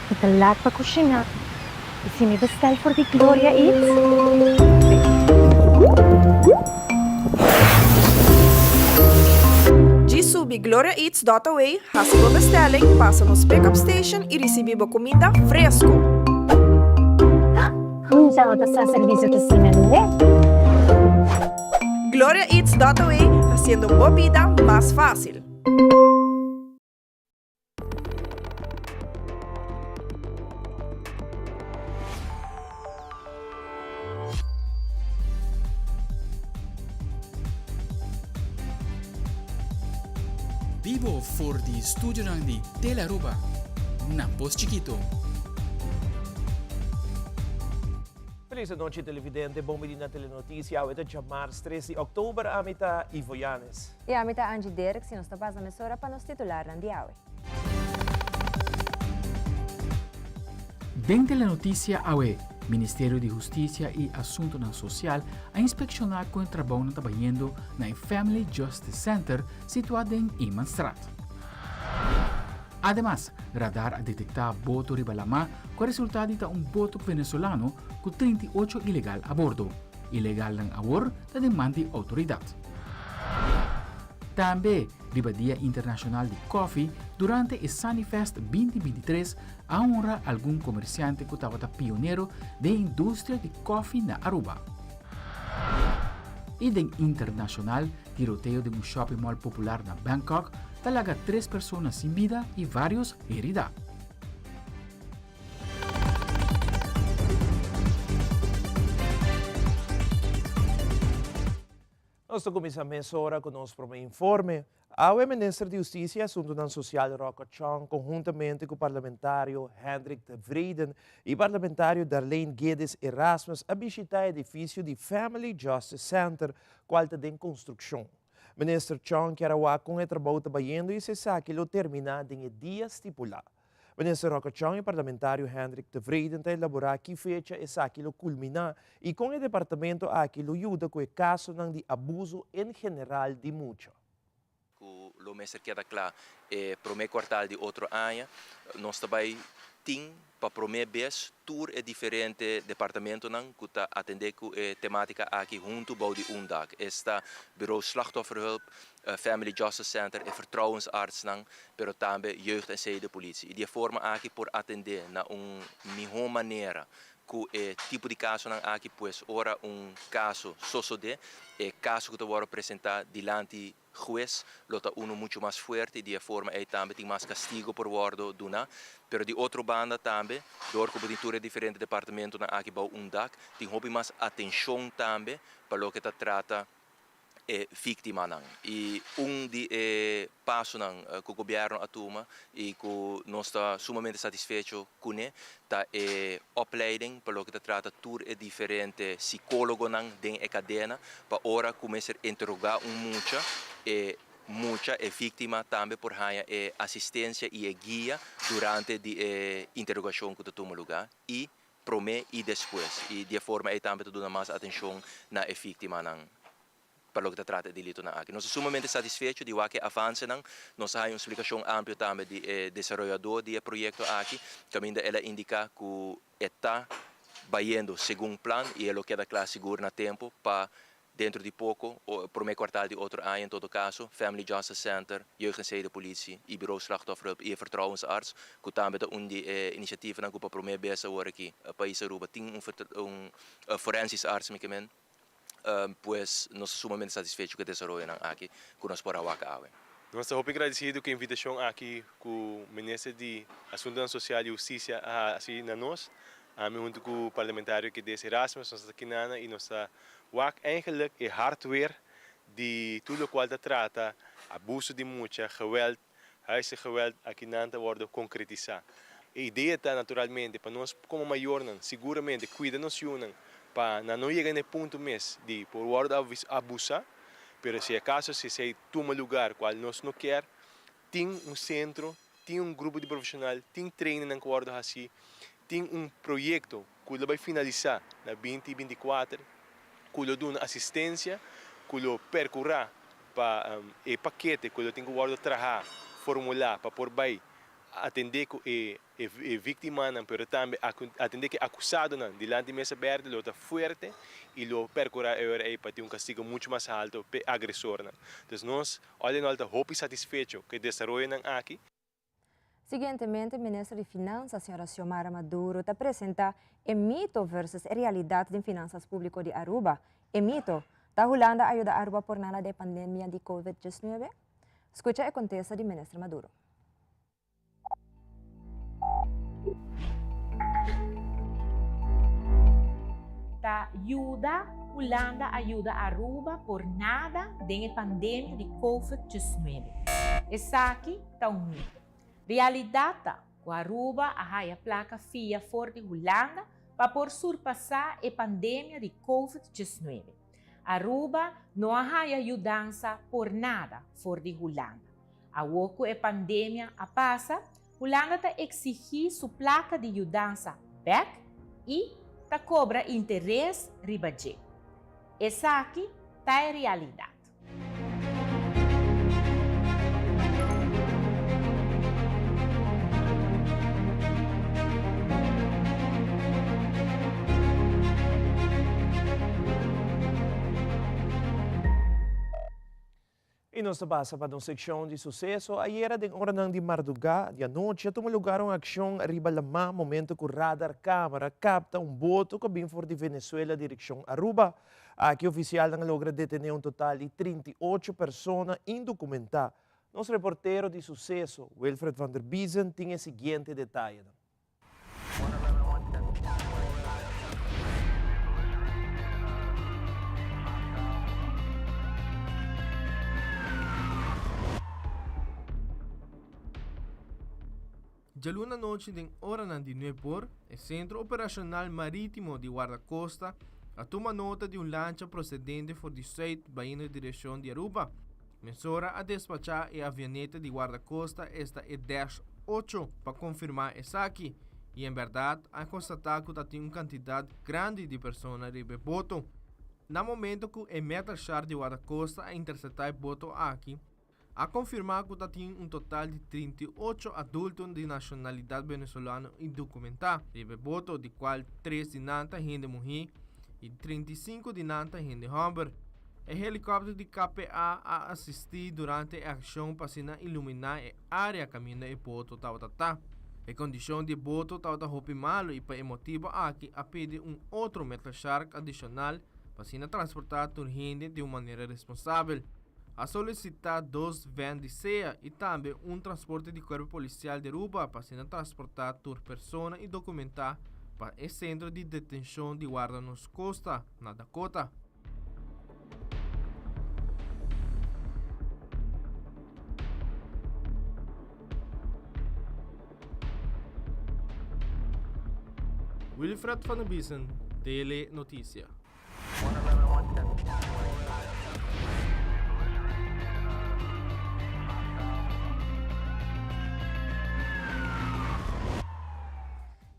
Mi ta laat pa kushiná i si mi bestel for di Gloria Eats. Djis subi gloriaeats dot awe, hasi bo bestelling, pasa nos pick-up station i risibí bo kuminda fresku! Nunca no ta sa servicio ta asina lihé. Gloriaeats dot awe, hasiendo bo bida mas fácil! Bibo for di studionan di Telearuba na Pos Chikito. Feliz anochi televidente, bon bini na Telenoticia. Awe ta djamars 3 di oktober, ami ta Ivo Yanes. I ami ta Angie Derks i nos ta pasa mesora pa nos titularnan di awe. Den Telenoticia awe, Ministerio di Husticia y Asuntonan Social a inspecciona con e trabounan ta bayendo na e Family Justice Center situa den Emanstraat. Ademas, radar a detecta boto riba lama cu a resulta di ta un boto Venezolano cu 38 ilegal a bordo. Ilegalnan awor ta den man di autoridad. Tambe, riba Dia Internacional di Koffie, durante e Sunnyfest 2023 a honra algun comerciante cu tabata pionero den e industria di koffie na Aruba. Y den internacional, tiroteo den un shopping mall popular na Bangkok ta laga tres persona sin bida y varios herida. Nos ta kuminsá mesora ku nos promé informe. Awe Minister di Hustisia i Asuntunan Sosial Rocco Chong konhuntamente ku Parlamentario Hendrik Tevreden i Parlamentario Darlene Geddes Erasmus a bishitá e edifisio di Family Justice Center kual ta den konstrukshon. Minister Chong kier a wak kon e trabou ta bayendo i si esaki lo terminá den e dia stipulá. Minister Rocco Chong i Parlamentario Hendrik Tevreden ta elaborá ki fecha esaki lo kulminá i kon e departamento aki lo yuda ku e kasonan di abuso en general di mucha. Ku lo mester keda kla e promé kuartal di otro aña. Nos ta bai tin pa promé bes tur e diferente departamentonan ku ta atendé ku e temátika aki huntu bou di un dak, esta Bureau Slachtofferhulp, Family Justice Center, e vertrouwensartsnan, pero tambe Jeugd en Zedenpolitie. I di e forma aki por atendé na un mihó manera ku e tipo di kasonan aki, pues ora un kaso sosodé, e kaso ku ta wòrdu presentá dilanti hues lo ta unu muchu mas fuerte i di e forma ei tambe tin mas kastigo por wòrdu duná. Pero di otro banda tambe, dor ku bo tin tur e diferente departamentonan aki bou un dak, tin hopi mas atenshon tambe pa loke ta trata e víktimanan. I un di e pasonan ku gobièrnu a tuma i ku nos ta sumamente satisfecho kuné ta e opleiding pa loke ta trata tur e diferente sikólogonan den e kadena pa ora ku mester interogá un mucha, e mucha, e víktima tambe por haña e asistensia i e guia durante di e interogashon ku ta tuma lugá i promé i despues i di e forma ei tambe ta duna mas atenshon na e víktimanan pa loke ta trata e delitonan aki. Nos ta sumamente satisfecho di wak e avansenan. Nos a haña un splikashon amplio tambe di e desaroyadó di e proyekto aki, kaminda el a indiká ku e ta bayendo segun plan i e lo keda kla sigur na tempu pa Dentro di poko, o promé kuartal di otro aña en todo kaso, Family Justice Center, Jeugd en Zedenpolitie i Bureau Slachtofferhulp i e Vertrouwensarts, ku tambe ta un di e inisiativanan ku pa promé bes awor aki pais Aruba tin un un forensisch arts mi ke men, pues nos ta sumamente satisfecho ku e desaroyonan aki ku nos por a wak awe. Nos ta hopi gradisido ku e invitashon aki ku Minister di Asuntunan Sosial i Hustisia a hasi na nos. Ami huntu ku Parlamentario Kedes Erasmus nos ta kinana i nos ta Wak eigenlijk e hardware di tur locual ta trata abuso di mucha, geweld, huiselijk geweld, aki nan ta wordo concretisa. E idea ta naturalmente pa nos como mayornan siguramente cuida nos yunan pa nan no yega na e punto mes di por wordo abusa, pero si acaso si esey tuma lugar cual nos no kier, tin un centro, tin un grupo di profesional, tin trainingnan cu wordo haci, tin un proyecto cu lo bay finalisa na binti 24 cu lo duna asistencia, cu lo percura pa e pakete cu lo tin cu wordo traha, formula pa por bay. atendé ku e e víktimanan pero tambe atendé ku e akusadonan dilanti mesa bèrdè lo ta fuerte i lo perkurá e ora ei pa tin un kastigo muchu mas haltu p'e agresornan. Entonces nos all in all ta hopi satisfecho ku e desaroyonan aki. Siguientemente Minister di Finanzas Sra. Xiomara Maduro ta presenta e mito versus e realidad den finanzas publico di Aruba. E mito, Ta Hulanda a yuda Aruba por nada den pandemia di Covid 19? Scucha e contesta di Minister Maduro. Ta yuda Hulanda a yuda Aruba por nada den e pandemia di Covid 19? Esaki ta un mito. Realidat ta ku Aruba a haya plaka fia for di Hulanda pa por surpasá e pandemia di Covid 19. Aruba no a haya yudansa por nada for di Hulanda. Awor ku e pandemia a pasa, Hulanda ta eksigí su plaka di yudansa bèk i ta kobra interes riba dje. Esaki ta e realidat. I nos ta pasa pa nos sekshon di suseso. Ayera den oranan di mardugá di anochi a tuma lugar un akshon riba lamá momento ku radar kamera kapta un boto ku a bin for di Venezuela direkshon Aruba. Aki ofisialnan a logra detené un total di 38 persona indokumentá. Nos reportero di suseso, Wilfred van der Biezen, tin e siguiente detayenan. Djaluna anochi den oranan di nuebor, e Sentro Operashonal Marítimo di Wardakosta a tuma nota di un lancha prosedente for di sùit bayendo direkshon di Aruba. Mesora a despachá e avioneta di Wardakosta esta e Dash ocho pa konfirmá esaki i en bèrdat a konstatá ku ta tin un kantidat grandi di persona riba e boto. Na momento ku e Metal Shark di Wardakosta a interseptá e boto aki, a konfirmá ku ta tin un total di 38 adulto di nashonalidat venezolano indokumentá riba e boto, di kual tres di nan ta hende muhé i 35 di nan ta hende hòmber. E helikòpter di KPA a asistí durante e akshon pa asina iluminá e área kaminda e boto tabata ta. E kondishon di e boto tabata hopi malu i pa e motibu aki a pidi un otro Metal Shark adishonal pa asina transportá tur hende di un manera responsabel. A solisitá dos vèn di sea i tambe un transporte di Kuerpo Polisial di Aruba pa asina transportá tur persona i dokumentá pa e sentro di detenshon di Warda Nos Kosta na Dakota. Wilfred van der Biesen, Tele Noticia.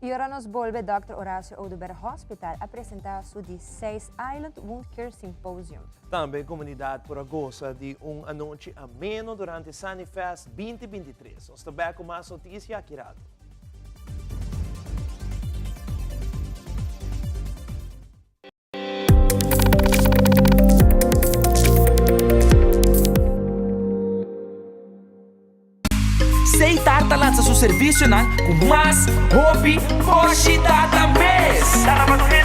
Y ora nos bolbe Dòkter Horacio Oduber Hospital a presenta su di seis Island Wound Care Symposium. Tambe comunidad por a goza di un anochi ameno durante Sunnyfest 2023. Nos ta bek cu mas noticia aki rato. Seitar ta lansa su servisionan ku mas hopi boshi data mes.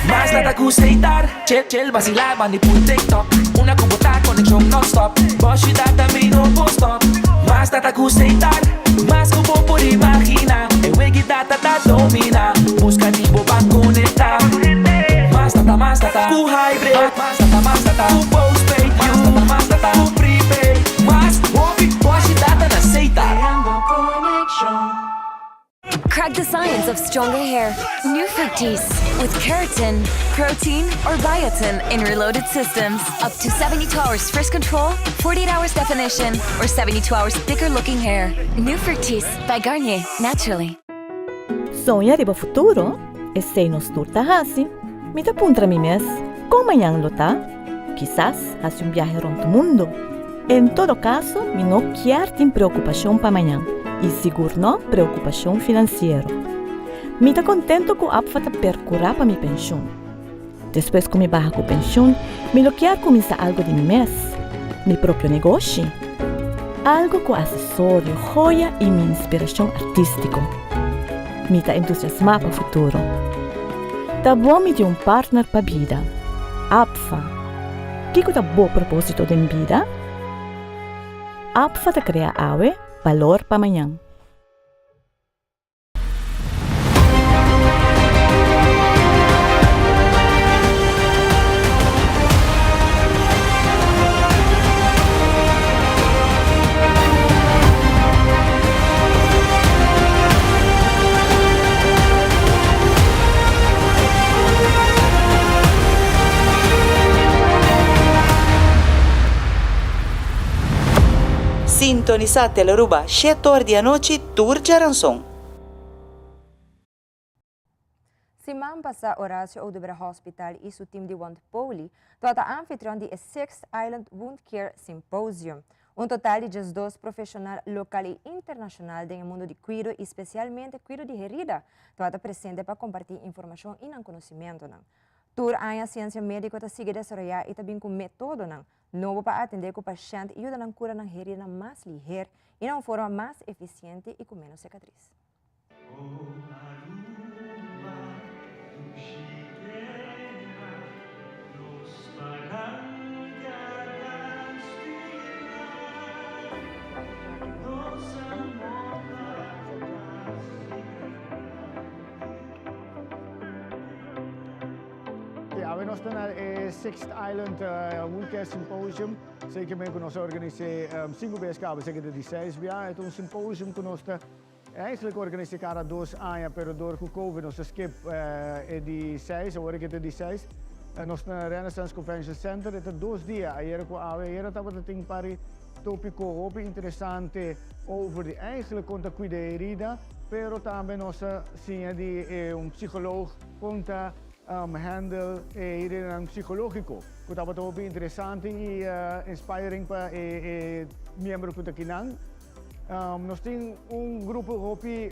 Mas data ku Seitar, chel chel basilá bandi pul TikTok. Una ku bo ta konekshon nònstòp, boshi data mi no por stòp. Mas data ku Seitar, mas ku bo por imaginá. E wegi data ta dominá, buska di bo pa konektá. Mas data, mas data ku hybrid. Mas data, mas data ku postpaid. Mas data, mas data ku prepaid. Mas hopi boshi data na Seitar. Crack the science of stronger hair. New Fructis with keratin, protein, or biotin in reloaded systems. Up to 72 hours frizz control, 48 hours definition, or 72 hours thicker looking hair. New Fructis by Garnier, naturally. Soña riba futuro? Esei nos tur ta hasi. Mi ta puntra mi mes, kon mañan lo ta? Kisas hasi un biahe rònt mundu. En todo kaso, mi no kier tin preokupashon pa mañan. I sigur no preokupashon finansiero. Mi ta kontento ku APFA ta perkurá pa mi penshun. Despues ku mi baha ku penshun, mi lo kier kuminsá algu di mi mes, mi propio negoshi. Algu ku asesorio, joya i mi inspirashon artístiko. Mi ta entusiasmá pa futuro. Ta bon mi tin un partner pa bida. APFA. Kiko ta bo propósito den bida? APFA ta krea awe, balor pa mañan. Sintonisa Telearuba shetor di anochi tur djaranson. Siman pasa Horacio Oduber Hospital y su team di Wond Poli tabata anfitrion di e Sixth Island Wound Care Symposium. Un total di 12 profesional local y internacional den e mundo di cuido y specialmente cuido di herida tabata presente pa comparti informacion y nan conocimentonan. Tur aña ciencia medico ta sigui desaroya y ta bin cu metodonan nobo pa atende cu pashent y yuda nan cura nan heridanan mas liher y na un forma mas eficiente y cu menos cicatriz. Awe nos ta na e Sixth Island Wound Care Symposium. Zeker men ku nos a organis'é sinku bes kaba, esaki ta di seis bia. E ta un symposium ku nos ta eigenlijk organis'é kada dos aña, pero dor ku Covid nos a skip e di seis, awor aki ta di seis. Nos ta na Renaissance Convention Center, e ta dos dia, ayera ku awe. Ayera tabata tin par di tópiko hopi interesante over di eigenlijk kon ta kuida e herida, pero tambe nos a siña di un psikoloog kon ta handle e heridanan psikológiko, ku tabata hopi interesante i inspiring pa e miembro ku ta kinan. Nos tin un grupo hopi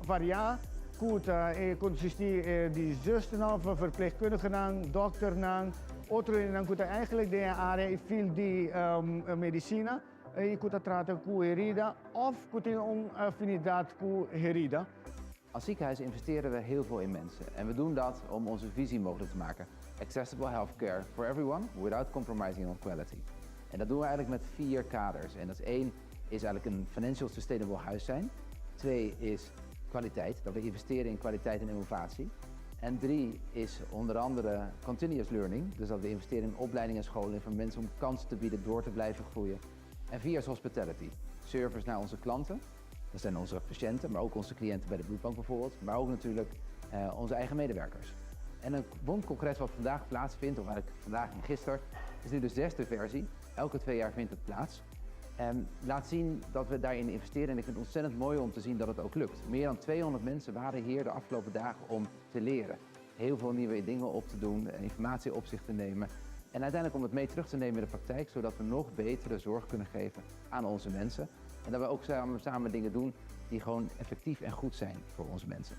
variá ku ta konsistí di zusternan òf verpleegkundigenan, dòkternan, otro hendenan ku ta eigenlijk den e área i field di medisina i ku ta trata ku herida òf ku tin un afinidat ku herida. Als ziekenhuis investeren we heel veel in mensen en we doen dat om onze visie mogelijk te maken. Accessible healthcare for everyone without compromising on quality. En dat doen we eigenlijk met vier kaders. En dat is één, is eigenlijk een financial sustainable huis zijn. Twee is kwaliteit, dat we investeren in kwaliteit en innovatie. En drie is onder andere continuous learning, dus dat we investeren in opleiding en scholing voor mensen om kansen te bieden door te blijven groeien. En vier is hospitality, service naar onze klanten. Dat zijn onze patiënten, maar ook onze cliënten bij de bloedbank bijvoorbeeld, maar ook natuurlijk onze eigen medewerkers. En een wondcongres wat vandaag plaatsvindt, of eigenlijk vandaag en gisteren, is nu de zesde versie. Elke twee jaar vindt het plaats. En laat zien dat we daarin investeren. En ik vind het ontzettend mooi om te zien dat het ook lukt. Meer dan 200 mensen waren hier de afgelopen dagen om te leren. Heel veel nieuwe dingen op te doen, informatie op zich te nemen. En uiteindelijk om het mee terug te nemen in de praktijk, zodat we nog betere zorg kunnen geven aan onze mensen. En dat we ook samen, samen dingen doen die gewoon effectief en goed zijn voor onze mensen.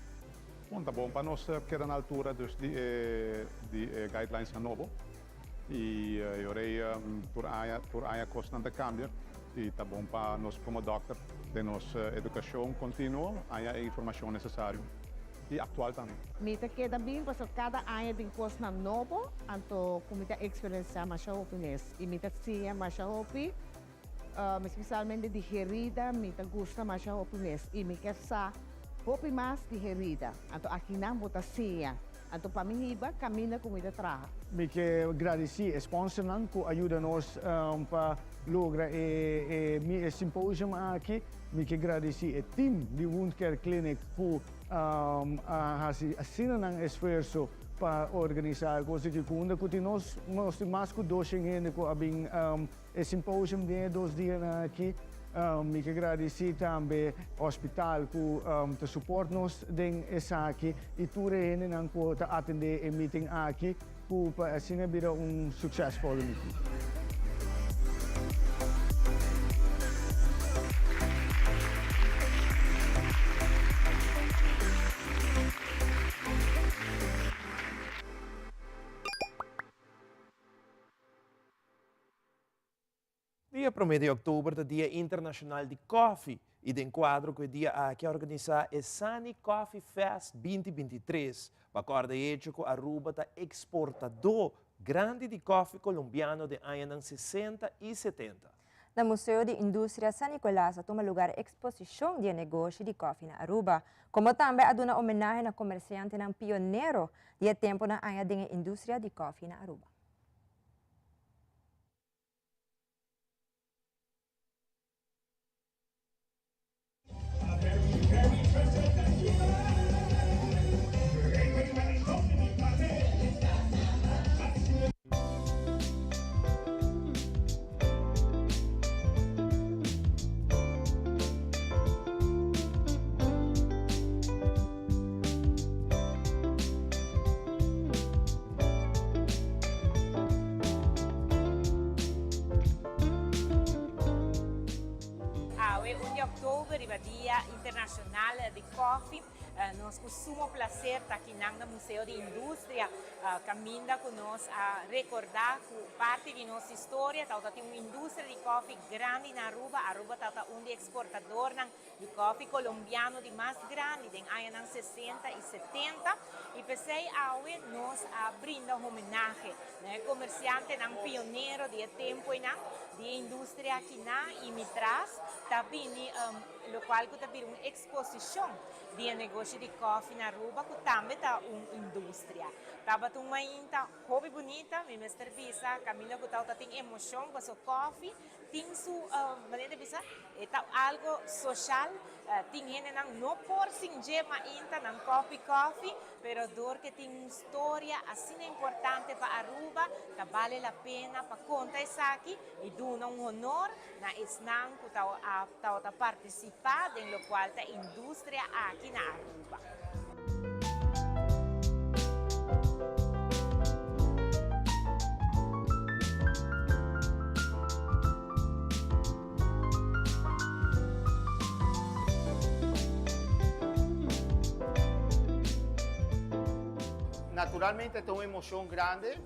Bon, ta bon pa nos keda na altura dus di e di e guidelines nan nobo y e ora ey tur aña tur aña cosnan ta cambia y ta bon pa nos como dokter den nos educacion continuo haña e informacion necesario y actual tambe. Mi ta keda bin pasobra cada aña tin cosnan nobo anto cu mi ta experiencia masha hopi mes y mi ta siña masha hopi. Especialmente di herida mi ta gusta masha hopi mes y mi kier sa hopi mas di herida. Anto akinan bo ta siña. Anto pa mi hiba caminda cu mi ta traha. Mi ke gradisí e sponsornan ku a yuda nos pa logra e symposium aki. Mi ke gradisí e team di Wound Care Clinic ku a hasi asina nan esfuerso pa organisá e kos aki. Ku unda ku tin nos, nos tin mas ku doshen hende ku a bin E symposium den e dos dianan aki, mi ke gradisí tambe hospital ku ta support nos den esaki i tur e hendenan ku ta atendé e meeting aki ku pa asina bira un succesvolle meeting. Dia promé di òktober ta Dia Internashonal di Kòfi i den kuadro ku e dia aki a organisá e Sunny Coffee Fest 2023 pa kòrda e hecho ku Aruba ta eksportadó grandi di kòfi kolombiano den añanan sesenta i setenta. Na Museo di Industria San Nicolas a tuma lugar exposicion di e negoshi di koffie na Aruba, como tambe a duna homenahe na comerciantenan pionero di e temponan aña den e industria di koffie na Aruba. Awe un di òktober riba Dia Internashonal di Kòfi, nos ku sumo plaser ta akinan na Museo di Industria kaminda ku nos a rekordá ku parti di nos historia tabata tin un industria di kòfi grandi na Aruba. Aruba tabata un di eksportadornan di kòfi kolombiano di mas grandi den añanan sesenta i setenta i p'esei awe nos a brinda homenahe na e komersiantenan pionero di e tempunan di e industria akinan i mi tras ta bini lokual ku ta bira un eksposishon di e negoshi di kòfi na Aruba ku tambe ta un industria. Tabata un mainta hopi bunita, mi mester bisa, kaminda ku tabata tin emoshon pasobra kòfi tin su manera di bisa e ta algo social, tin hendenan no por sin dje mainta nan kopi kofi, pero dor ke tin un storia asina importante pa Aruba ta bale la pena pa konta esaki y duna un honor na esnan ku ta tabata partisipa den lokual ta industria aki na Aruba. Naturalmente ta un emocion grande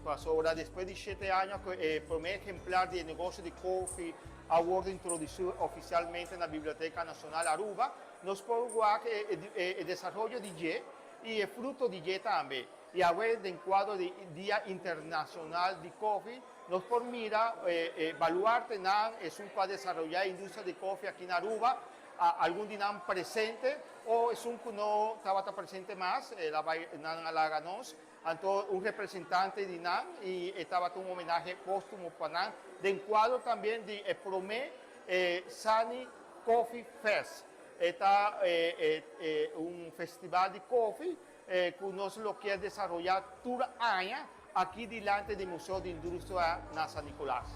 pasobra despues di shete aña cu e prome ejemplar di e negocio di koffie a wordo introduci oficialmente na Biblioteca Nacional Aruba, Nos por wak e desaroyo di dje i e fruto di dje tambe. I awe den kuadro di Dia Internashonal di Kofi nos por mira e baluartenan, esun ku a desaroyá e industria di kofi aki na Aruba, algun di nan presente o esun ku no tabata presente mas, el a bai, nan a laga nos. Anto un representante di nan i e tabata un homenahe póstumo pa nan den kuadro tambe di e promé Sunny Coffee Fest. E ta un festival di kofi ku nos lo kier desaroyá tur aña aki dilanti di Museo di Industria na San Nicolas.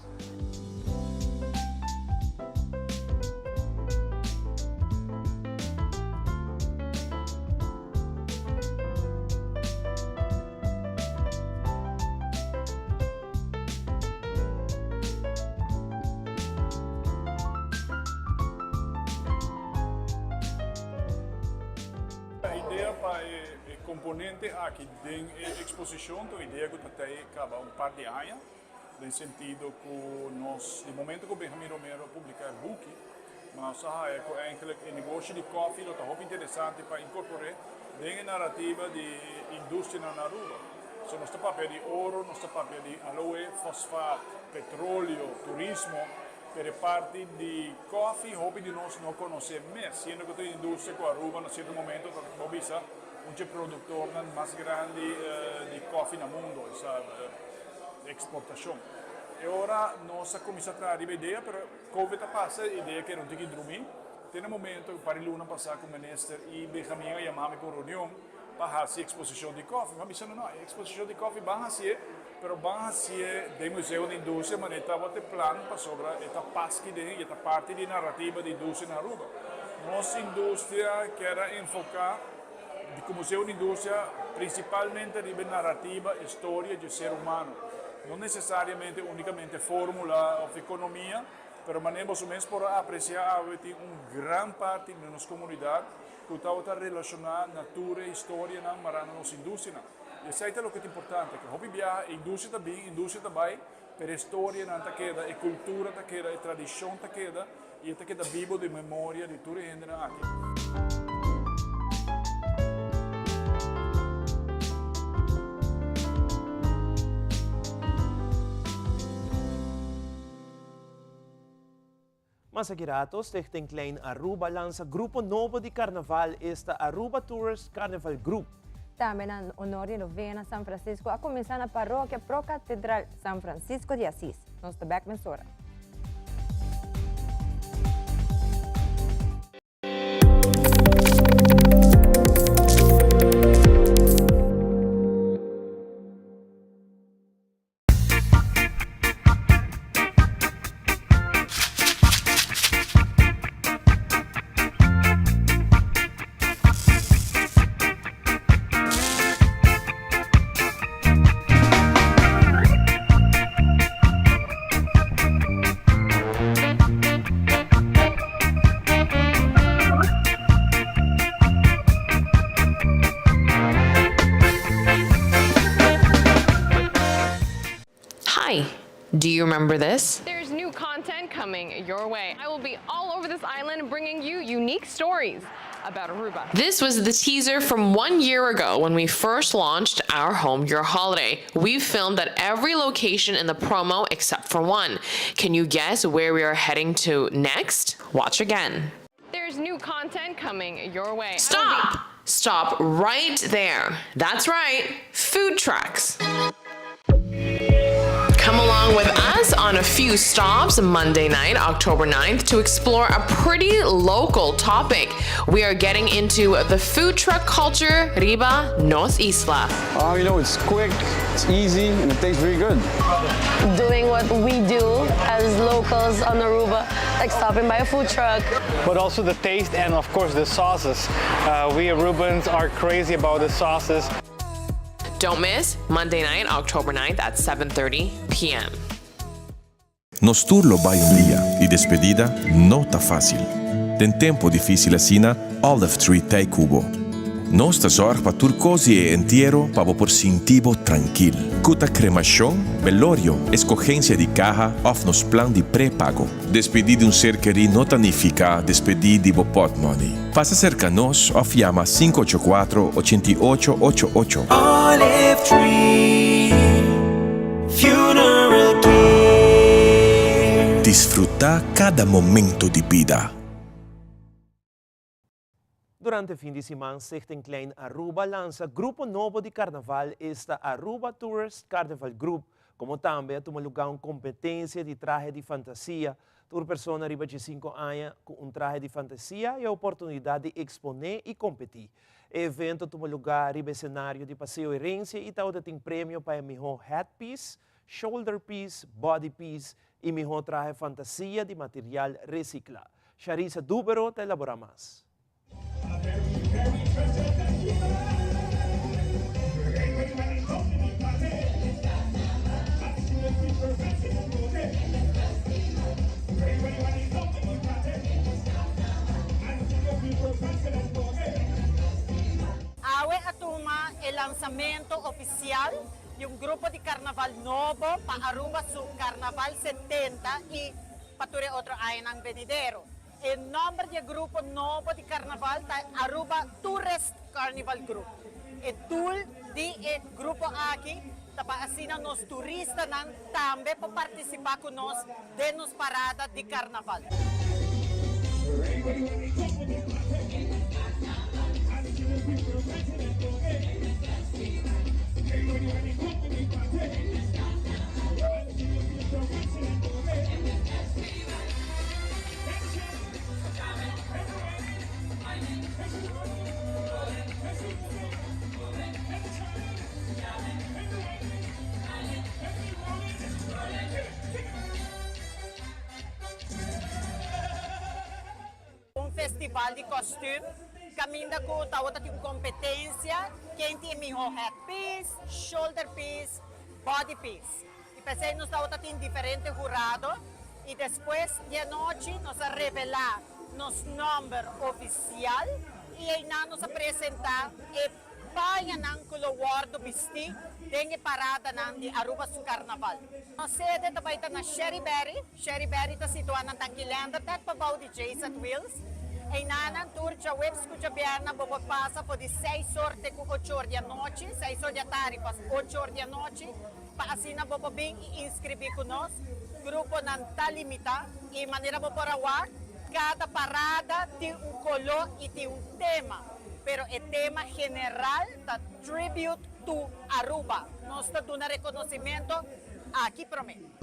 E idea pa e componente aki den e exposicion ta un idea cu ta tei caba un par di aña, den sentido cu nos, di momento cu Benjamin Romero a publica e buki, nos a haya cu eigenlijk e negoshi di koffie lo ta hopi interesante pa incorpore den e narrativa di industrianan na Aruba. So nos ta papia di oro, nos ta papia di aloe, fosfaat, petroleo, turismo, pero e parti di koffie hopi di nos no conoce mes, siendo cu ta un industria cu Aruba na cierto momento ta bo bisa un dje productornan mas grandi di koffie na mundo, esa exportacion. E ora nos a cuminsa traha riba e idea, pero. Covid a pasa e idea keda un tiki drumí. Te na momento un par di luna pasá ku minister i Benjamin a yama mi pa un reunion pa hasi eksposishon di kòfi. Mi a bisa no, no, e eksposishon di kòfi ban hasié, pero ban hasié den Museo di Industria manera e tabata e plan pasobra e ta pas kiden i e ta parti di narrativa di industria na Aruba. Nos industria kier a enfoká di ku Museo di Industria prinsipalmente riba e narrativa, e storia dje ser humano. No nesesariamente unicamente formula of economia, pero manera boso mes por a aprecia awe tin un gran parti di nos comunidad cu tabata relaciona na tur e historianan mara na nos industrianan. Y esey ta loke ta importante, cu hopi biaha e industria ta bin, industria ta bay, Pero e storianan ta keda, e kultura ta keda, e tradishon ta keda i e ta keda bibo den memoria di tur e hendenan aki. Mas aki rato, Stichting Klein Aruba lansa grupo nobo di carnaval, esta Aruba Tourist Carnival Group. Tambe na honor di novena San Francisco a cuminsa na Parokia Pro-Catedral San Francisco di Asis. Nos ta bek mesora. Hi, do you remember this? There's new content coming your way. I will be all over this island bringing you unique stories about Aruba. This was the teaser from one year ago when we first launched Our Home, Your Holiday. We filmed at every location in the promo except for one. Can you guess where we are heading to next? Watch again. There's new content coming your way. Stop! Stop right there. That's right, food trucks. Come along with us on a few stops Monday night, October 9th, to explore a pretty local topic. We are getting into the food truck culture, Riba Nos Isla. Oh, you know, it's quick, it's easy, and it tastes very good. Doing what we do as locals on Aruba, like stopping by a food truck. But also the taste and, of course, the sauces. Uh, we Arubans are crazy about the sauces. Don't miss Monday night, October 9th at 7:30 p.m. Nos tur lo bai un dia y despedida no ta facil. Den tempo dificil asina, Olive Tree t'ey cu bo. Nos ta zorg pa tur cos di e entiero pa bo por sinti bo trankil. Cu ta cremacion, belorio, escogencia di caha of nos plan di prepago. Despedí di un ser kerí no ta nifiká despedí di bo pòtmòni. Pasa serka nos òf yama 584 88 88. Olive Tree Funeral Care. Disfrutá kada momento di bida. Durante fin di siman Stichting Klein Aruba lansa grupo nobo di carnaval esta Aruba Tourist Carnival Group, como tambe a tuma luga un competencia di trahe di fantasia. Tur persona riba djesinco aña cu un trahe di fantasia e oportunidad di expone y competi. E evento a tuma luga riba escenario di Paseo Herencia y tawata tin premio pa e miho headpiece, shoulder piece, body piece y miho trahe fantasia di material recicla. Sharisa Dubero ta elabora mas. Awe a tuma e lansamento oficial di un grupo di carnaval nobo pa Aruba su Carnaval 70 y pa tur e otro añanan venidero. E nomber di e grupo nobo di carnaval ta Aruba Tourist Carnival Group. E doel di e grupo aki ta pa asina nos turistanan tambe por participa cu nos den nos parada di carnaval. Un festival di kostuum kaminda ku tabata tin un kompetensia ken tin e mihó headpiece, shoulder piece, body piece. I p'esei nos tabata tin diferente hurado i despues di anochi nos a revelá nos nòmber ofisial i einan nos a presentá e pañanan ku lo wòrdu bistí den e paradanan di Aruba su Karnaval. Nos sede ta bai ta na Sherry Berry. Sherry Berry ta situá na Tanki Lendertet pabou di J's at Wheels. Einanan tur djaweps ku djabièrnè bo por pasa for di seis or te ku ocho or di anochi, seis or di atari pas ocho or di anochi, pa asina bo por bin i inskribí ku nos. Gruponan ta limitá i manera bo por a wak, kada parada tin un koló i tin un tema, pero e tema general ta Tribute to Aruba. Nos ta duna reconocimento aki prome.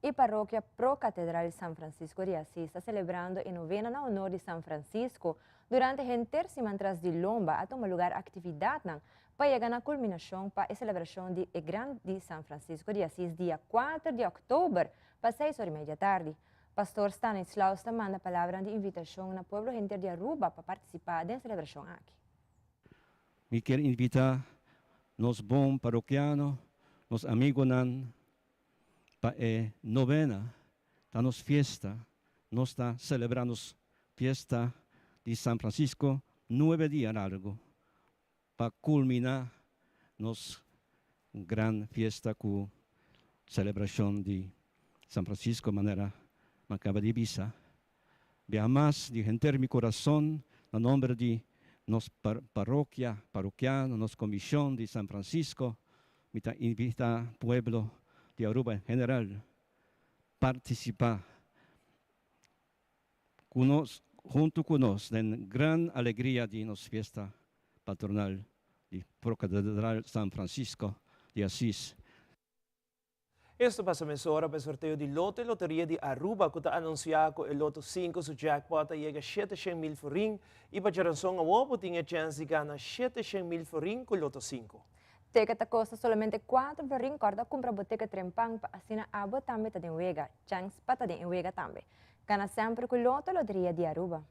E Parokia Pro Catedral San Francisco di Asis ta celebrando e novena na honor di San Francisco. Durante henter siman tras di lomba a tuma lugar actividadnan pa yega na culminacion pa e celebracion di e Gran di San Francisco di Asis dia kuater di october pa seis ora y media tardi. Pastor Stanislaus ta manda palabranan di invitacion na pueblo henter di Aruba pa participa den celebracion aki. Mi kier invita nos bon parokiano, nos amigonan pa e novena, ta nos fiesta, nos ta celebra nos fiesta di San Francisco nuebe dia largo pa culmina nos gran fiesta cu celebracion di San Francisco manera mi a caba di bisa. Biaha mas di henter mi corazon na nomber di nos parokia, parokiano, nos comision di San Francisco, mi ta invita pueblo di Aruba en general participa cu nos, hunto cu nos den gran alegria di nos fiesta patronal di Procatedral San Francisco di Asis. Esto pasa mesora pa e sorteo di Loto e Loteria di Aruba cu ta anuncia cu e Loto sinku su jackpot a yega 700 mil florin y pa djaranson awor bo tin e chens di gana 700 mil florin cu Loto sinku. Ticket ta costa solamente 4 florin, corda cumpra bo ticket trempan pa asina abo tambe ta den wega, chens pa ta den e wega tambe. Gana semper cu Loto Loteria di Aruba.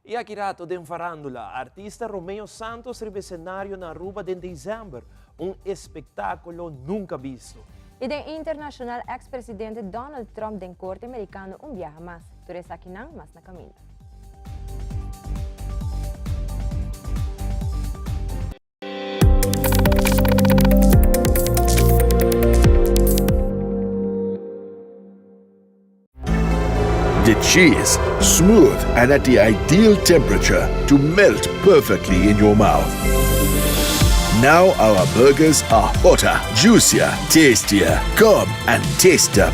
Y aki rato den farandula, artista Romeo Santos riba escenario na Aruba den december, un espectaculo nunca bisto. Y den internacional ex presidente Donald Trump den corte Mericano un biaha mas. Tur esakinan mas na caminda. The cheese, smooth and at the ideal temperature to melt perfectly in your mouth. Now our burgers are hotter, juicier, tastier. Come and taste them.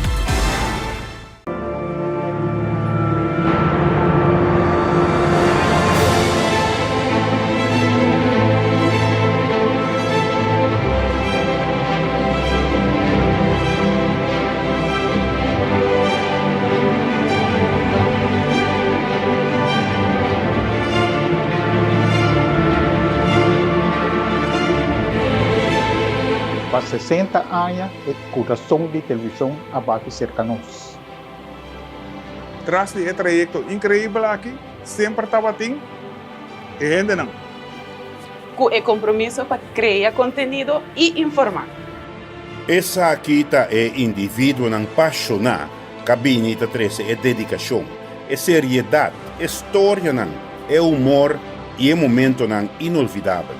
Pa 60 aña e kurason di televishon a bati serka nos. Tras di e trayekto inkreibel aki semper tabatin e hendenan. Ku e kompromiso pa krea kontenido i informá. Esaki ta e individuonan pashoná ka bini ta trese e dedikashon, e seriedat, e storianan, e humor i e momentonan inolvidabel.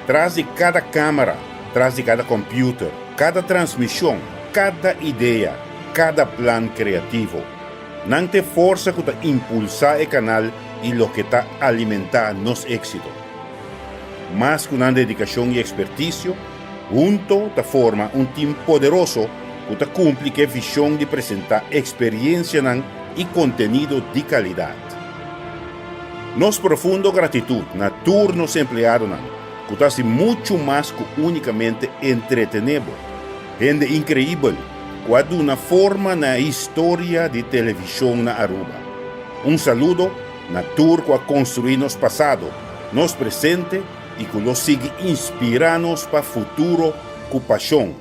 Tras di kada kámara, tras di kada kòmpiuter, kada transmishon, kada idea, kada plan kreativo. Nan ta e forsa ku ta impulsá e kanal i loke ta alimentá nos éksito. Mas ku nan dedikashon i ekspertisio, hunto ta forma un tim poderoso ku ta kumpli ku e vishon di presentá eksperiensianan i kontenido di kalidat. Nos profundo gratitut na tur nos empleadonan. ku ta hasi muchu mas ku únikamente entretené bo. Hende inkreibel ku a duna forma na e historia di televishon na Aruba. Un saludo na tur ku a konstruí nos pasado, nos presente i ku lo sigui inspirá nos pa futuro ku pashon,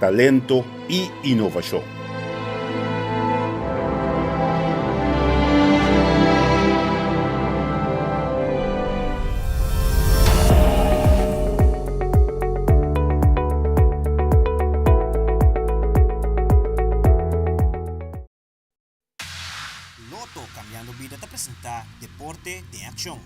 talento i inovashon. Lotto Cambiando Bida ta presenta Deporte den Accion.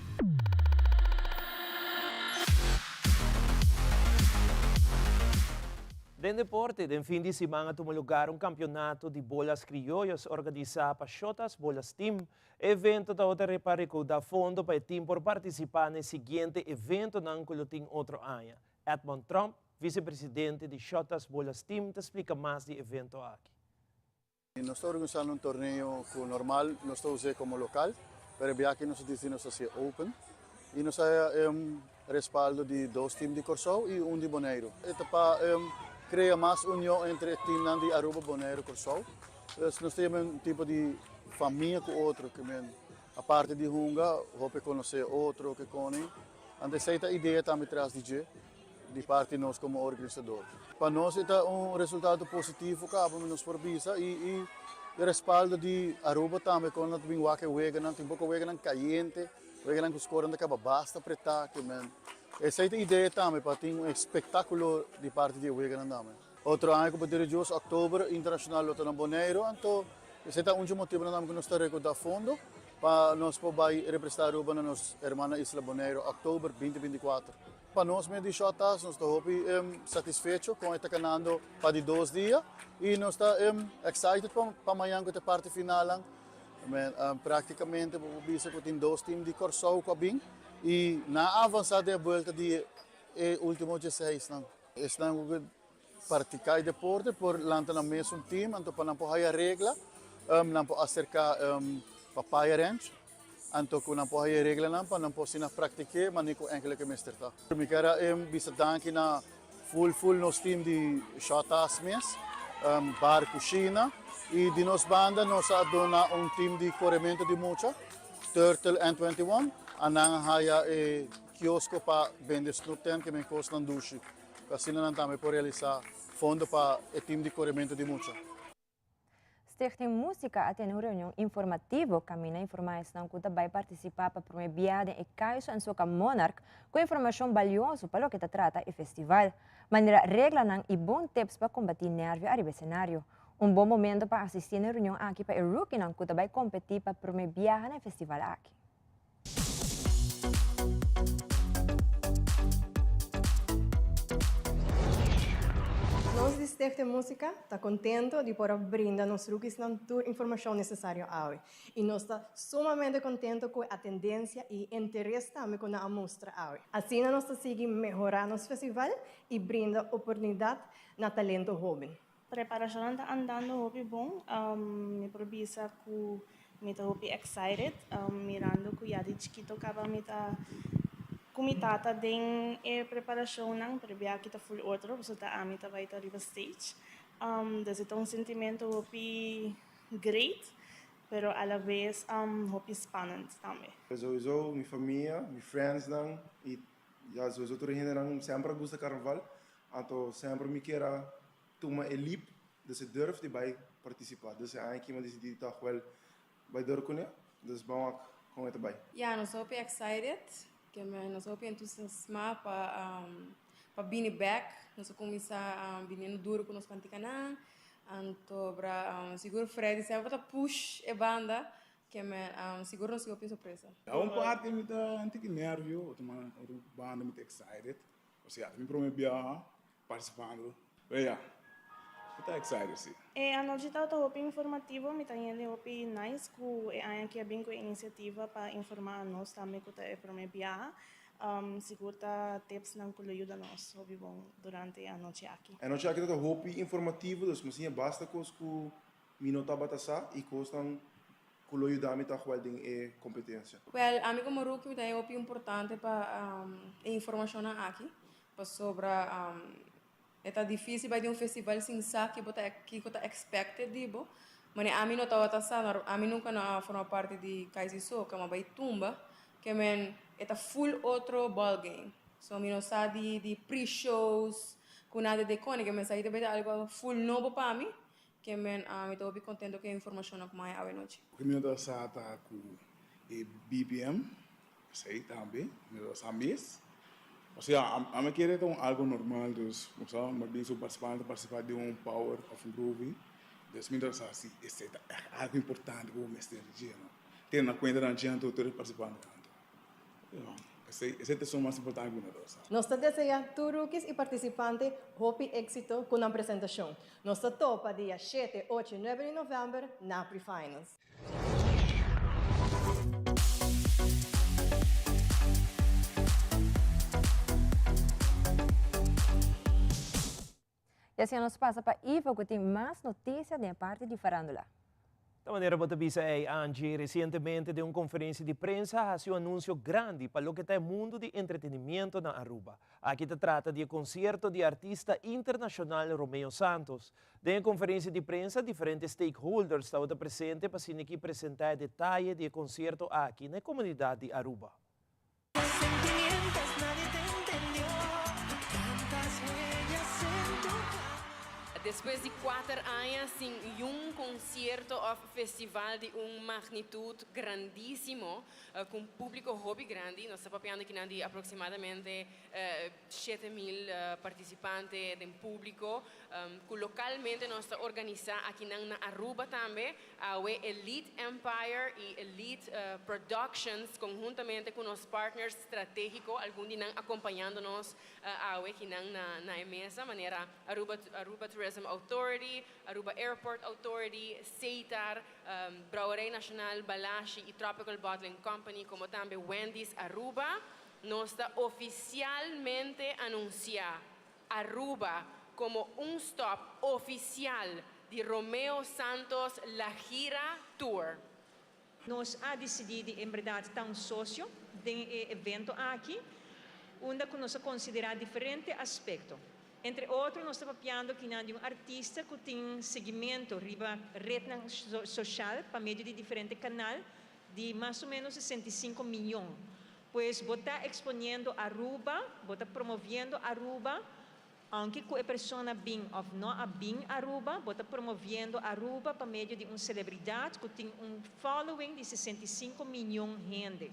Den deporte, den fin di siman a tuma lugar un campeonato di bolas criollas organisa pa Shotas Bolas Team. E evento tabata pa recauda fondo pa e team por participa na e siguiente eventonan cu lo tin otro aña. Edmond Tromp, vicepresidente di Shotas Bolas Team ta splica mas di e evento aki. Nos ta organisando un torneo cu normal nos ta us'e como local, pero e biaha aki nos a dicidi nos haci'e open y nos a haya respaldo di dos team di Corsou y un di Boneiru. E ta pa crea mas union entre e teamnan di Aruba, Boneiru, Corsou. Dus nos ta yama un tipo di famia cu otro, ke men aparte di hunga hopi conoce otro ke coni. Anto esey ta idea tambe tras di dje. Di parti nos komo organisador. Pa nos e ta un resultado positivo kaba mi nos por bisa i e respaldo di Aruba tambe kon nan ta bin wak e weganan, tin poko weganan kayente, weganan ku skoran ta kaba basta pretá ke men. Esei ta idea tambe pa tin un espektakulo di parti di e weganan tambe. Otro aña ku bo diri djos oktober internashonal lo ta na Boneiru anto esei ta un dje motibonan tambe ku nos ta rekordá fondo pa nos por bai representá Aruba na nos hermana isla Boneiru oktober binti 24. Pa nos mes di Shottas nos ta hopi satisfecho con e ta canando pa di dos dia y nos ta excited pa mañan cu ta e parti finalnan. Practicamente bo por bisa cu tin dos team di Corsou cu a bin y nan a avansa den e buelta di e ultimo dieseisnan. Esnan cu practica e deporte por lanta nan mesun team anto pa nan por haya regla nan por acerca Papaya Ranch. Anto ku nan por haya e reglanan pa nan por asina praktik'é manera ku enkele ke mester ta. Mi kier a bisa danki na ful ful nos team di Shotas mes, Bar Kushina i di nos banda nos a duna un team di korementu di mucha, Turtle and 21, a nan a haya e kiosko pa bende snoep tent ke men kosnan dushi. Asina nan tambe por realisá fondo pa e team di korementu di mucha. Stichting Musica a tene un reunion informativo caminda informa esnan cu ta bay participa pa prome biaha den e Kaiso en Soca Monarch cu informacion balioso pa loke ta trata e festival, manera reglanan y bon tips pa combati nervio ariba escenario. Un bon momento pa asisti na e reunion aki pa e rookienan cu ta bay competi pa prome biaha na e festival aki. Nos di Stichting Musica ta contento di por a brinda nos rookiesnan tur informacion necesario awe. Y nos ta sumamente contento cu e atendencia y interes tambe cu nan a mustra awe. Asina nos ta sigui mehora nos festival y brinda oportunidad na talento hoben. Preparacionnan ta andando hopi bon. Mi por bisa cu mi ta hopi excited mirando cu ya di chikito caba mi ta cu mi tata den e preparacionnan, pero bia aki ta full otro pasobra ta ami ta bay ta riba stage. Dus e ta un sentimento hopi great, pero a la vez hopi spannend tambe. Sowieso mi famia, mi friendsnan y ya sowieso tur e hendenan semper a gusta carnaval, anto semper mi kier a tuma e leap, dus e durf di bai participa. Dus e aña aki mi a dicidi di toch wel bai door cune, dus ban wak con e ta bai. Ya, nos hopi excited, ke men nos hopi entusiasma pa pa bini bek. Nos a cuminsa biniendo duro cu nos canticanan, anto bra sigur Freddy semper ta push e banda, ke men sigur nos tin hopi sorpresa. Na un parti mi ta un tiki nervio, otro banda mi ta excited, osea ta mi prome biaha. Participando. Pero ya, mi ta excited si. E anochi tabata hopi informativo, mi ta hende hopi nice cu e aña aki a bin cu e iniciativa pa informa anos tambe cu ta e prome biaha. Sigur ta tipsnan cu lo yuda nos hopi bon durante e anochi aki. E anochi aki tabata hopi informativo, dus mi a siña basta cos cu mi no tabata sa y cosnan. Ku lo yuda mi tòg wèl den e kompetensia. Wèl, ami komo rookie mi ta haña hopi importante pa e informashonnan aki, pasobra e ta difísil bai den un festival sin sa ki bo ta kiko ta expected di bo. Manera ami no tabata sa, ami nunka no a forma parti di Kaizi Soca, mi a bai tumba, ke men e ta full otro ball game. So mi no sa di di pre-shows ku nada di e kone, ke men sa ta bai ta algu full nobo pa mi. Ke men ami ta hopi kontento ku e informashonnan ku mi haña awe nochi. Loke mi no ta sa ta ku e BPM, esei tambe mi no ta sa mes. Osea, ami a kere ta un algo normal, dus bo sa, mi a bin su partisipante ta partisipá den un power òf un groovy, dus mi no ta sa si esei ta ègt algo importante ku bo mester dje, no. Tene na kuenta nan dje anto tur e partisipantenan anto. Esei ta esun mas importante ku nos sa. Nos ta desea tur rookies y participante hopi exito cu nan presentacion. Nos ta topa dia shete, ocho y nuebe di november na Pre-Finals. Y asina nos pasa pa Ivo cu tin mas noticia den e parti di farandula. Ta manera bo ta bisa ey, Angie, recientemente den un conferencia di prensa a haci un anuncio grandi pa loke ta e mundo di entretenimiento na Aruba. Aki ta trata di e concierto di artista internacional Romeo Santos. Den e conferencia di prensa diferente stakeholders tabata presente pa asina ki presenta e detaye di e concierto aki na e comunidad di Aruba. Despues di kuater aña sin yun konsierto òf festival di un magnitut grandísimo ku un públiko hopi grandi, nos ta papiando kinan di aproksimadamente 7000 partisipante den públiko, ku lokalmente nos ta organisá akinan na Aruba tambe. Awe Elite Empire y Elite Productions conhuntamente cu nos partners strategico, algun di nan acompañando nos awe kinan na na e mesa, manera Aruba Aruba Tourism Authority, Aruba Airport Authority, Setar, Brouwerij Nacional Balashi y Tropical Bottling Company como tambe Wendy's Aruba, nos ta oficialmente anuncia Aruba como un stop oficial di Romeo Santos La Gira Tour. Nos a disidí di en bèrdat ta un sosio den e evento aki, unda ku nos a konsiderá diferente aspekto. Entre otro nos ta papiando kinan di un artista ku tin seguimento riba retnan soshal pa medio di diferente kanal di mas o ménos 65 miyon. Pues bo ta exponiendo Aruba, bo ta promoviendo Aruba, aunke cu e persona bin of no a bin Aruba, bo ta promoviendo Aruba pa medio di un celebridad cu tin un following di 65 miyon hende.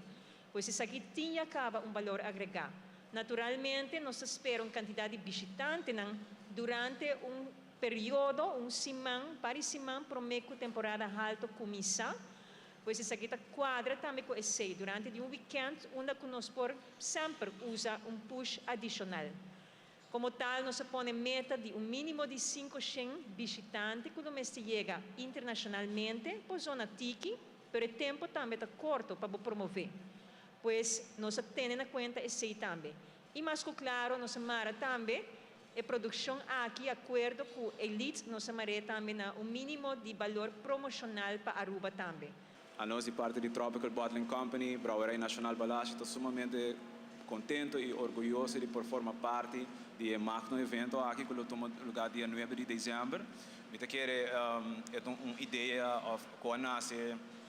Pues esaki tin ya caba un balor agrega. Naturalmente nos ta spera un cantidad di bishitantenan durante un periodo, un siman, par di siman prome cu temporada halto cuminsa. Pues esaki ta kuadra tambe ku esei durante di un wikènt unda ku nos por semper usa un push adishonal. Komo tal nos a pone meta di un mínimo di 500 bishitante ku lo mester yega internashonalmente por zona tiki, pero e tempu tambe ta korto pa bo promové. Pues nos a tene na kuenta esei tambe. I mas ku klaro nos a mara tambe e produkshon aki akuerdo ku Elite nos a mar'é tambe na un mínimo di balor promoshonal pa Aruba tambe. Anos di parti di Tropical Bottling Company, Brouwerij Nacional Balashi ta sumamente contento y orguyoso di por forma parti di e magno evento aki cu lo tuma lugar dia nuebe di december. Mi ta kere e ta un idea of cu a nace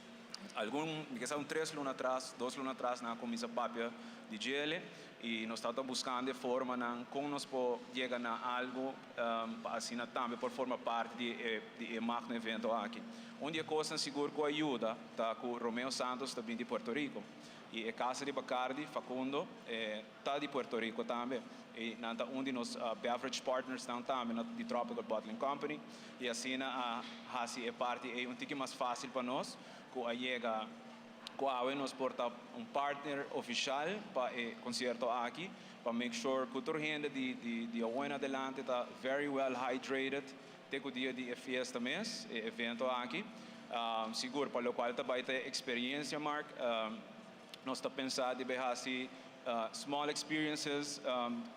Algun, mi ke sa un tres luna atras, dos luna atras nan a kuminsá papia di djele i nos tabata buskando e formanan kon nos por yega na algu pa asina tambe por forma parti di e di e magno evento aki. Un di e kosnan sigur ku a yuda ta ku Romeo Santos ta bin di Puerto Rico i e kasa di Bacardi, Facundo, e ta di Puerto Rico tambe i nan ta un di nos beverage partners nan tambe na di Tropical Bottling Company i asina a hasi e parti ei un tiki mas fácil pa nos ku a yega ku awe nos por ta un partner ofishal pa e konsierto aki pa make sure ku tur hende di di di awo en adelante ta very well hydrated te ku dia di e fiesta mes e evento aki sigur pa lokual ta bai ta e eksperiencia Mark. Nos ta pensa di bay haci small experiences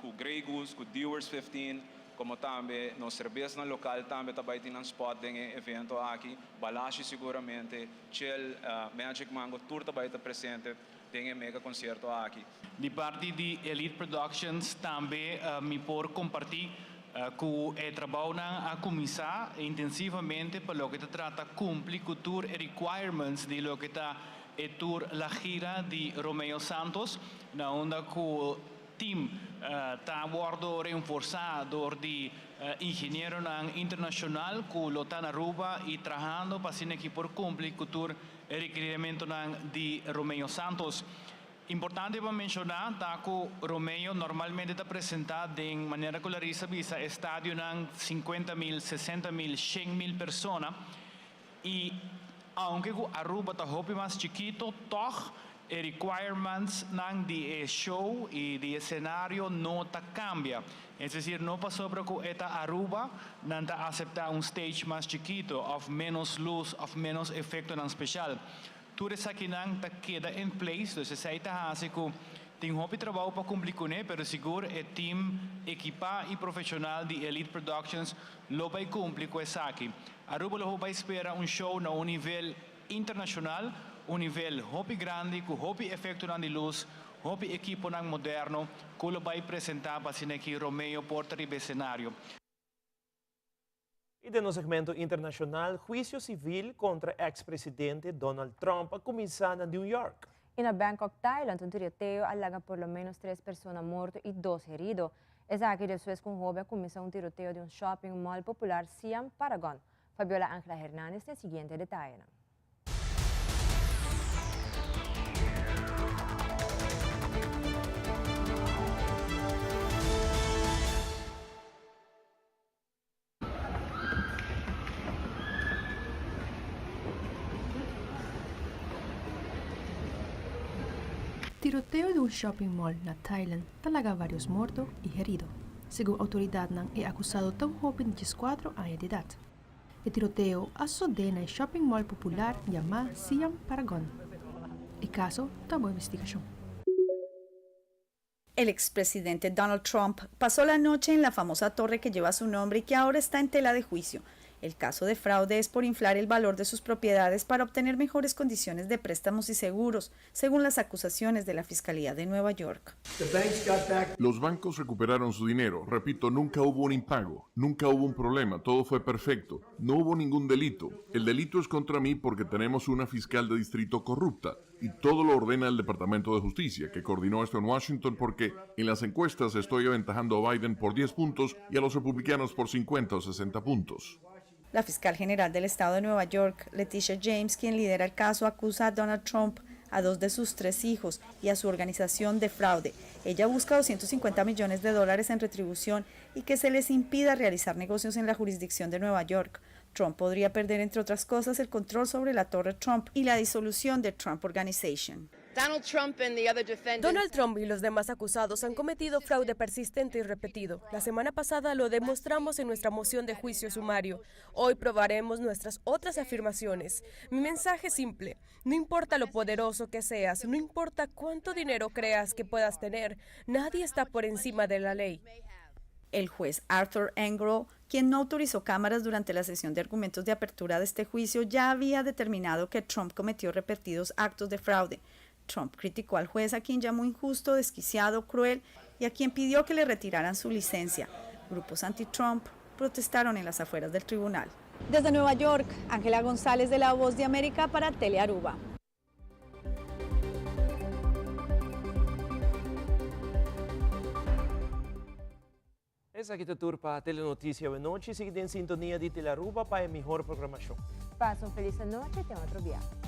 cu Grey Goose, cu Dewar's 15. komo tambe nos serbesnan lokal tambe ta bai tin nan spòt den e evento aki. Balashi siguramente, Chill, Magic Mango tur ta bai ta presente den e mega konsierto aki. Di parti di Elite Productions tambe mi por comparti cu e trabounan a cuminsa intensivamente pa loke ta trata cumpli cu tur e requirements di loke ta e tour La Gira di Romeo Santos na unda cu team ta wordo reenforsa door di ingenieronan internacional cu lo ta na Aruba y trahando pa asina ki por cumpli cu tur e requerimentonan di Romeo Santos. Importante pa menciona ta cu Romeo normalmente ta presenta den, manera cu Larissa bisa, estadionan 50 mil, 60 mil, 100 mil persona y aunke cu Aruba ta hopi mas chikito, toch e requirements nan di e show y di e scenario no ta cambia. Es decir, no pasobra cu e ta Aruba, nan ta acepta un stage mas chikito of menos luz of menos efectonan special. Tur esakinan ta keda in place, dus esey ta haci cu tin hopi trabao pa cumpli cune, pero sigur e team ekipa y profesional di Elite Productions lo bay cumpli cu esaki. Aruba lo bay spera un show na un nivel internacional, un nivel hopi grandi cu hopi efectonan di luz, hopi ekiponan moderno cu lo bay presenta pa asina aki Romeo por ta riba escenario. Y den nos segmento internacional, huicio civil contra ex-presidente Donald Trump a cuminsa na New York. Y na Bangkok, Thailand, un tiroteo a laga por lo menos tres persona morto y dos herido. Esaki despues cu un hoben a cuminsa un tiroteo den un shopping mall popular Siam Paragon. Fabiola Angela Hernandez tin e siguiente detayenan. Tiroteo di un shopping mall na Thailand ta laga varios morto y herido. Segun autoridadnan e acusado ta un hoben di diescuatro aña di edad. E tiroteo a sosodé na e shopping mall popular yamá Siam Paragon. E caso ta bo investigacion. El expresidente Donald Trump pasó la noche en la famosa torre que lleva su nombre y que ahora está en tela de juicio. El caso de fraude es por inflar el valor de sus propiedades para obtener mejores condiciones de préstamos y seguros, según las acusaciones de la Fiscalía de Nueva York. Los bancos recuperaron su dinero. Repito, nunca hubo un impago, nunca hubo un problema, todo fue perfecto. No hubo ningún delito. El delito es contra mí porque tenemos una fiscal de distrito corrupta y todo lo ordena el Departamento de Justicia, que coordinó esto en Washington porque en las encuestas estoy aventajando a Biden por 10 puntos y a los republicanos por 50 o 60 puntos. La fiscal general del estado de Nueva York, Letitia James, quien lidera el caso, acusa a Donald Trump, a dos de sus tres hijos y a su organización de fraude. Ella busca 250 millones de dólares en retribución y que se les impida realizar negocios en la jurisdicción de Nueva York. Trump podría perder, entre otras cosas, el control sobre la Torre Trump y la disolución de Trump Organization. Donald Trump y los demás acusados han cometido fraude persistente y repetido. La semana pasada lo demostramos en nuestra moción de juicio sumario. Hoy probaremos nuestras otras afirmaciones. Mi mensaje es simple. No importa lo poderoso que seas, no importa cuánto dinero creas que puedas tener, nadie está por encima de la ley. El juez Arthur Engro, quien no autorizó cámaras durante la sesión de argumentos de apertura de este juicio, ya había determinado que Trump cometió repetidos actos de fraude. Trump criticó al juez a quien llamó injusto, desquiciado, cruel y a quien pidió que le retiraran su licencia. Grupos anti-Trump protestaron en las afueras del tribunal. Desde Nueva York, Ángela González de La Voz de América para Telearuba. Esaki ta tur pa Telenoticia Awenochi. Sigui den sintonia di Telearuba pa e mihor programacion. Pasa un feliz anochi te otro biaha.